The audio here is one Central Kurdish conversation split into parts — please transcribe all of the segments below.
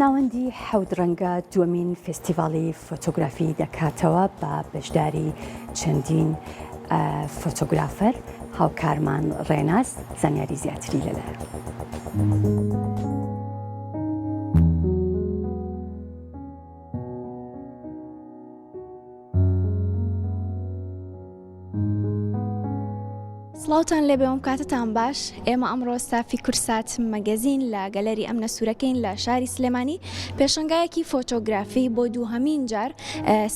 ناوەندی حەوت ڕەنگە دووەمین فێستیڤاڵی فۆتۆگرافی دەکاتەوە بە بەشداری چەندین فۆتۆگرافەر، هاوکارمان ڕێناس زانیاری زیاتری لەلایە. سڵاوتان لێبێ ئەم کاتتان باش ئێمە ئەمڕۆ ستافی کورسات مەگەزین لە گەلەری ئەمنە سوورەکەین لە شاری سلێمانی پێشنگایەکی فۆتۆگرافی بۆ دووهەمین جار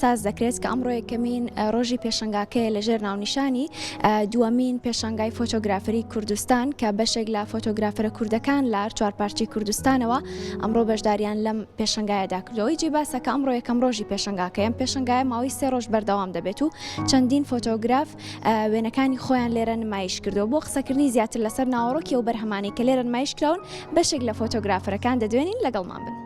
ساز دەکرێت کە ئەمڕۆ یەکەمین ڕۆژی پێشنگاکەیە لە ژێر ناونیشانی دووەمین پێشنگای فۆتۆگرافری کوردستان کە بەشێک لە فۆتۆگرافەرە کوردەکان لە چوارپارچەی کوردستانەوە ئەمڕۆ بەشداریان لەم پێشنگایەدا کردەوەی جێ باسە کە ئەمڕۆ یەکەم ڕۆژی پێشنگاکەیە ئەم پێشنگایە ماوەی سێ ڕۆژ بەردەوام دەبێت و چەندین فۆتۆگراف وێنەکانی خۆیان لێرە نمایش کردەوە بۆ قسەکردنی زیاتر لەسەر ناوەڕۆکی ئەو بەرهەمانەی کە لێرە نمایش کراون بەشێک لە فۆتۆگرافەرەکان دەدوێنین لەگەڵمان بن.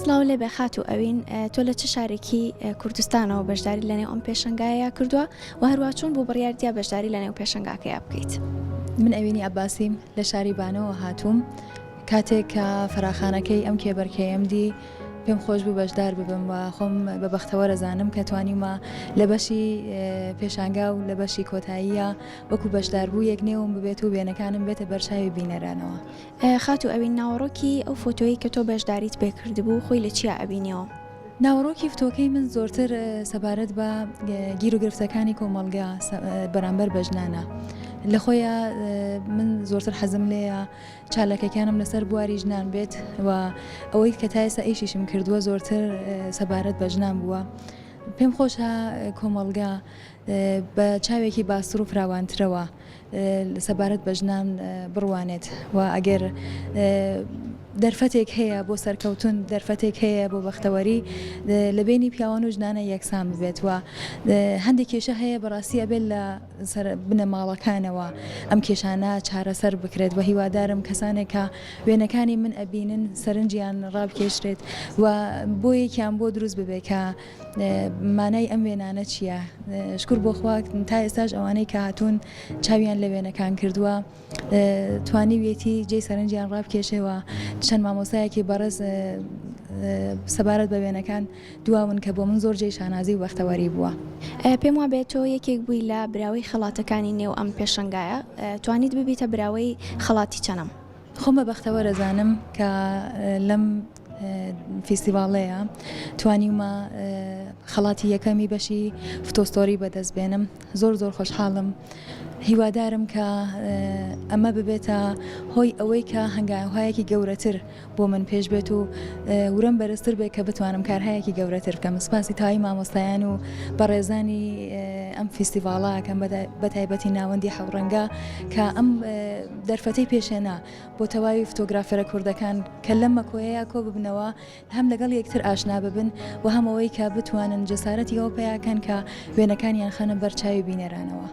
سڵاو لێبێ خاتوو ئەوین تۆ لە چ شارێکی کوردستانەوە بەشداری لەنێو ئەم پێشەنگایە کردووە و هەروە چۆن بۆ بڕیاردیا بەشداری لەنێو پێشەنگاکەیا بکەیت؟ من ئەوینی عەباسیم لە شاری بانەوە هاتووم کاتێک کە فەراخانەکەی ئەم کێبەرکێیەم دی پێم خۆش بوو بەشدار ببم و خۆم بە بەختەوەر ئەزانم کە توانیومە لە بەشی پێشانگا و لە بەشی کۆتاییە وەکو بەشداربوویەک نێوم ببێت و وێنەکانم بێتە بەرچاوی بینەرانەوە. خاتوو ئەوین ناوەڕۆکی ئەو فۆتۆیەی کە تۆ بەشداریت پێ کردبوو خۆی لە چیا ئەبینیەوە؟ ناوەڕۆکی فتۆکەی من زۆرتر سەبارەت بە گیروگرفتەکانی کۆمەڵگا بەرامبەر بە ژنانە. لە خۆیا من زۆرتر حەزم لێیە چالاکیەکانم لەسەر بواری ژنان بێت و ئەوەی کە تا ئێستا ئیشیشم کردووە زۆرتر سەبارەت بە ژنان بووە. پێم خۆشە کۆمەڵگا بە چاوێکی بازتر و فراوانترەوە سەبارەت بە ژنان بڕوانێت و ئەگەر دەرفەتێک هەیە بۆ سەرکەوتن، دەرفەتێک هەیە بۆ بەختەوەری لە بەینی پیاوان و ژنانە یەکسان ببێت و هەندێک کێشە هەیە بەڕاستی ئەبێت لە سەر بنەماڵەکانەوە ئەم کێشانە چارەسەر بکرێت و هیوادارم کەسانێک کە وێنەکانی من ئەبینن سەرنجیان ڕابکێشرێت و بۆیەکیان بۆ دروست ببێت کە مانای ئەم وێنانە چییە؟ شکور بۆ خوا تا ئێستاش ئەوانەی کە هاتوون چاویان لە وێنەکان کردووە توانیویەتی جێی سەرنجیان ڕابکێشێ و چەند مامۆستایەکی بەڕێز سەبارەت بە وێنەکان دواون کە بۆ من زۆر جێی شانازی و بەختەوەری بووە. پێم وابێ تۆ یەکێک بووی لە براوەی خەڵاتەکانی نێو ئەم پێشەنگایە، توانیت ببیتە براوەی خەڵاتی چەنەم؟ خۆم بە بەختەوەر ئەزانم کە لەم فیستیڤاڵەیە توانیومە خەڵاتی یەکەمی بەشی photo story بەدەست بێنم زۆر زۆر خۆشحاڵم هیوادارم کە ئەمە ببێتە هۆی ئەوەی کە هەنگاوهایەکی گەورەتر بۆ من پێش بێت و ورەم بەرزتر بێت کە بتوانم کارهایەکی گەورەتر بکەم سپاسی تەواوی مامۆستایان و بەڕێزانی ئەم فیستیڤاڵە ئەکەم بەتایبەتی ناوەندی حەوڕەنگە کە ئەم دەرفەتەی پێشێنا بۆ تەواوی فتۆگرافەرە کوردەکان کە لەم مەکۆیەیا کۆ ببنەوە هەم لەگەڵ یەکتر ئاشنا ببن و هەم ئەوەی کە بتوانن جەسارەتی ئەوە پەیا کەن کە وێنەکانیان خەنە بەر چاوی بینەرانەوە.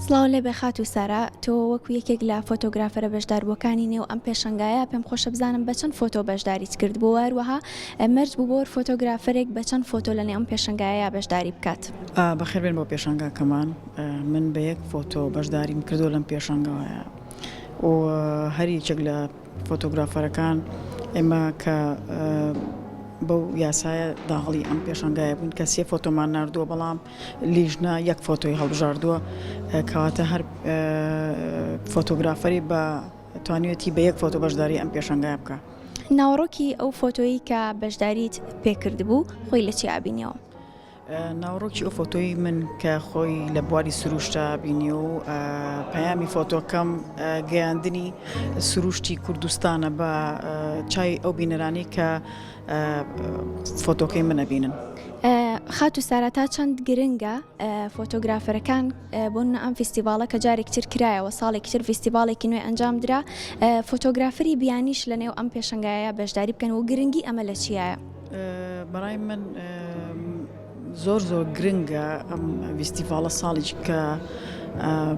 سڵاو لێبێ خاتوو سارا، تۆ وەکو یەکێک لە فۆتۆگرافەرە بەشداربووەکانی نێو ئەم پێشەنگایە پێم خۆشە بزانم بە چەند فۆتۆ بەشداریت کردبوو و هەروەها مەرج بوو بۆ هەر فۆتۆگرافەرێک بە چەند فۆتۆ لە نێو ئەم پێشەنگایەیا بەشداری بکات؟ بەخێربێن بۆ پێشانگاکەمان، من بە یەک فۆتۆ بەشداریم کردووە لەم پێشانگایە و هەر یەکێک لە فۆتۆگرافەرەکان ئێمە کە بەو یاسایە داغڵی ئەم پێشانگایە بووین کە سێ فۆتۆمان ناردووە بەڵام لیژنە یەک فۆتۆی هەڵبژاردووە کەواتە هەر فۆتۆگرافەری بە توانیوێتی بە یەک فۆتۆ بەشداری ئەم پێشانگایە بکە. ناوەڕۆکی ئەو فۆتۆیەی کە بەشداریت پێکردبوو خۆی لە چی ئابینیەوە؟ ناوەڕۆکی ئەو فۆتۆی من کە خۆی لە بواری سروشتا بینی و پەیامی فۆتۆکەم گەیاندنی سروشتی کوردستانە بە چای ئەو بینەرانی کە فۆتۆکەی من ئەبینن. خاتوو سارا تا چەند گرنگە فۆتۆگرافەرەکان بۆ نمونە ئەم فیستیڤاڵە کە جارێکی تر کرایەوە ساڵێکی تر فیستیڤاڵێکی نوێ ئەنجام درا فۆتۆگرافەری بیانیش لە نێو ئەم پێشەنگایە بەشداری بکەن و گرنگی ئەمە لە چیایە؟ بەڕای من زۆر زۆر گرنگە ئەم ڤیستیڤاڵە ساڵیک کە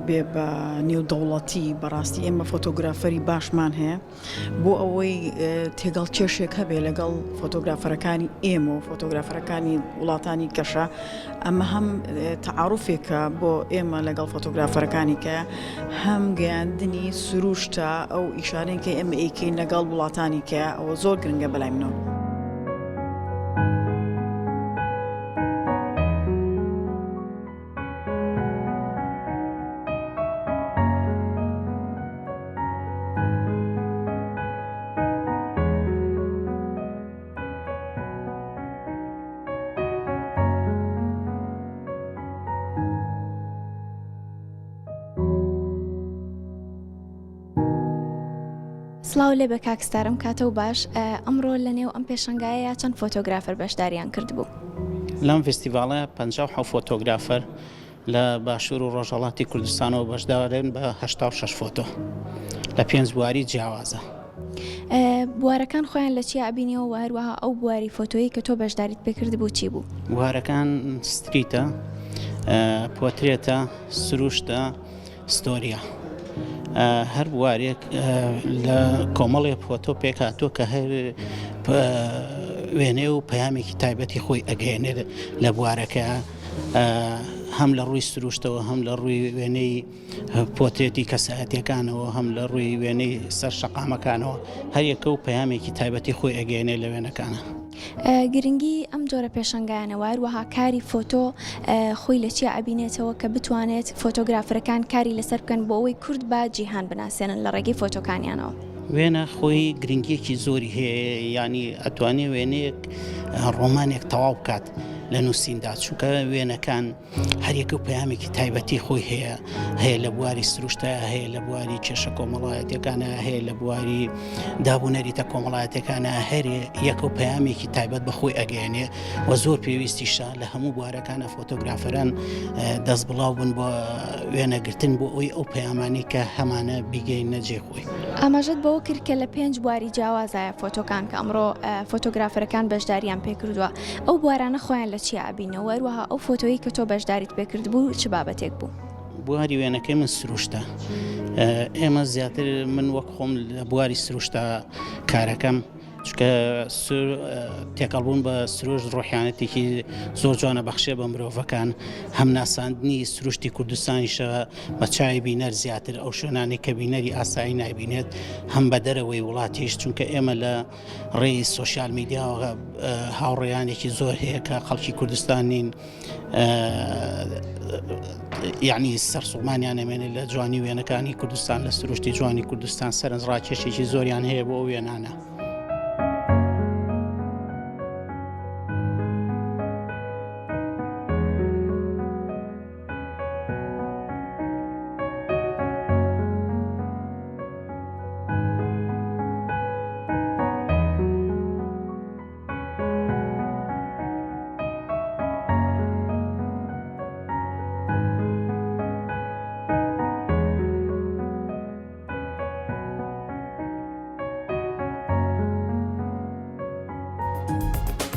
بێ بە نێودەوڵەتی بەڕاستی ئێمە فۆتۆگرافەری باشمان هەیە بۆ ئەوەی تێگەڵکێشێک هەبێ لەگەڵ فۆتۆگرافەرەکانی ئێمە و فۆتۆگرافەرەکانی وڵاتانی کەشە ئەمە هەم تەعاروفێکە بۆ ئێمە لەگەڵ فۆتۆگرافەرەکانی کە هەم گەیاندنی سروشتە ئەو ئیشانەی کە ئێمە ئەیکەین لەگەڵ وڵاتانی کە ئەوە زۆر گرنگە بەلای منەوە. سڵاو لێبێ کاک ستار ئەم کاتەو باش ئەمڕۆ لە نێو ئەم پێشەنگایەیا چەند فۆتۆگرافەر بەشداریان کردبوو؟ لەم ڤیستیڤاڵە 57 فۆتۆگرافەر لە باشوور و ڕۆژهەڵاتی کوردستانەوە بەشدارن بە 86 فۆتۆ لە پێنج بواری جیاوازە. بوارەکان خۆیان لە چیا ئەبینیەوە و هەروەها ئەو بواری فۆتۆیی کە تۆ بەشداریت پێکردبوو چی بوو؟ بوارەکان street ە، پۆترێتە، سروشتە، ستۆریە هەر بوارێک لە کۆمەڵێ فۆتۆ پێکهاتووە کە هەر وێنەیە و پەیامێکی تایبەتی خۆی ئەگەیەنێت لە بوارەکە هەم لە ڕووی سروشتەوە هەم لە ڕووی وێنەی پۆترێتی کەسایەتەکانەوە هەم لە ڕووی وێنەی سەر شەقامەکانەوە هەر یەکە و پەیامێکی تایبەتی خۆی ئەگەیەنێت لە وێنەکانە. گرنگی ئەم جۆرە پێشەنگایانە و هەروەها کاری فۆتۆ خۆی لە چیا ئەبینێتەوە کە بتوانێت فۆتۆگرافەرەکان کاری لەسەر بکەن بۆ ئەوەی کورد بە جیهان بناسێنن لە ڕێگەی فۆتۆکانیانەوە. وێنە خۆی گرنگیەکی زۆری هەیە یانی ئەتوانێ وێنەیەک ڕۆمانێک تەواو بکات لە نووسیندا چونکە وێنەکان هەریەکە و پەیامێکی تایبەتی خۆی هەیە هەیە لە بواری سروشتە هەیە لە بواری کێشە کۆمەڵایەتەکانە هەیە لە بواری دابوو نەریتە کۆمەڵایەتەکانە هەرێ یەکە و پەیامێکی تایبەت بە خۆی ئەگەیەنێ و زۆر پێویستیشە لە هەموو بوارەکانە فۆتۆگرافەران دەست بڵاو بن بۆ وێنەگرتن بۆ ئەوی ئەو پەیامانی کە هەمانە بیگەینە جێ خۆی. ئاماژەت بەوە کرد کە لە پێنج بواری جیاوازایە فۆتۆکان کە ئەمڕۆ فۆتۆگرافەرەکان بەشداریان پێکردووە، ئەو بوارانە خۆیان لە چیا ئەبینەوە؟ هەروەها ئەو فۆتۆیەی کە تۆ بەشداریت پێکردبوو چ بابەتێک بوو؟ بواری وێنەکەی من سروشتە، ئێمە زیاتر من وەک خۆم لە بواری سروشتە کارەکەم، چونکە تێکەڵبوون بە سروشت ڕۆحیانەتێکی زۆر جوانە بەخشێ بە مرۆڤەکان، هەم ناساندنی سروشتی کوردستانیشە بە چاوی بینەر زیاتر ئەو شوێنانەی کە بینەری ئاسایی نایبینێت، هەم بە دەرەوەی وڵاتیش، چونکە ئێمە لە ڕێی سۆشیال میدیاوە هاوڕێیانێکی زۆر هەیە کە خەڵکی کوردستان نین یعنی سەرسوڵمانیان نەمێنێت لە جوانی وێنەکانی کوردستان لە سروشتی جوانی کوردستان سەرنج ڕاکێشێکی زۆریان هەیە بۆ ئەو وێنانە.